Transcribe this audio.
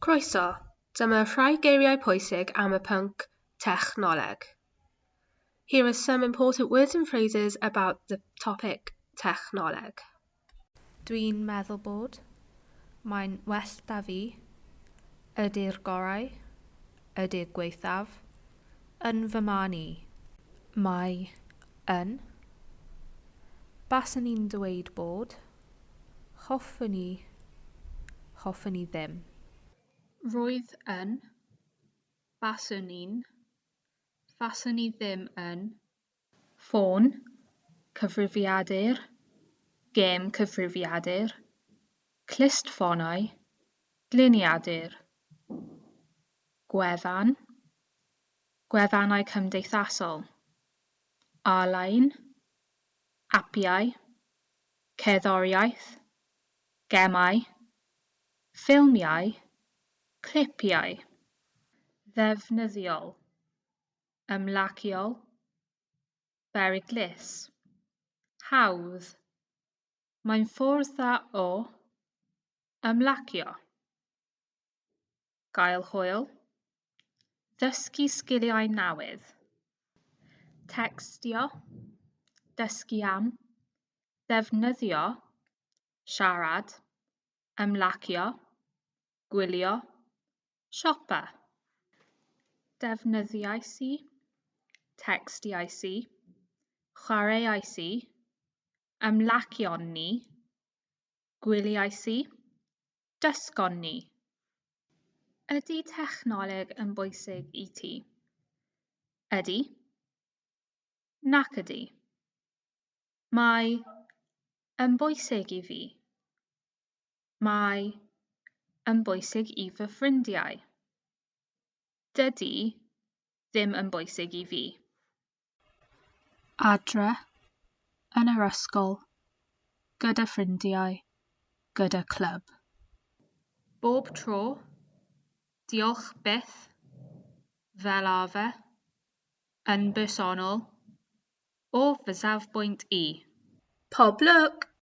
Croeso, dyma rhai geiriau pwysig am y pwnc technoleg. Here are some important words and phrases about the topic technoleg. Dwi'n meddwl bod. Mae'n well 'da fi. Ydy'r gorau. Ydy'r gwaethaf. Yn fy marn i. Mae yn. Baswn i'n dweud bod. Hoffwn i. Hoffwn i ddim. Roedd yn. Baswn i'n. Faswn i ddim yn. Ffôn, cyfrifiadur, gêm cyfrifiadur, clustffonau, gliniadur, gwefan, gwefannau cymdeithasol, ar-lein, apiau, cerddoriaeth, gemau, ffilmiau, clipiau. Ddefnyddiol, ymlaciol, beryglus, hawdd, mae'n ffordd dda o ymlacio, gael hwyl, ddysgu sgiliau newydd, tecstio, dysgu am, ddefnyddio, siarad, ymlacio, gwylio, siopa. Defnyddiais i, tecstiais i, chwaraeais i, ymlacion ni, gwyliais i, dysgon ni. Ydy technoleg yn bwysig i ti? Ydy. Nac ydy. Mae yn bwysig i fi. Mae yn bwysig i fy ffrindiau. Dydy ddim yn bwysig i fi. Adre, yn yr ysgol, gyda ffrindiau, gyda clwb. Bob tro, diolch byth, fel arfer, yn bersonol, o fy safbwynt i. Pob lwc!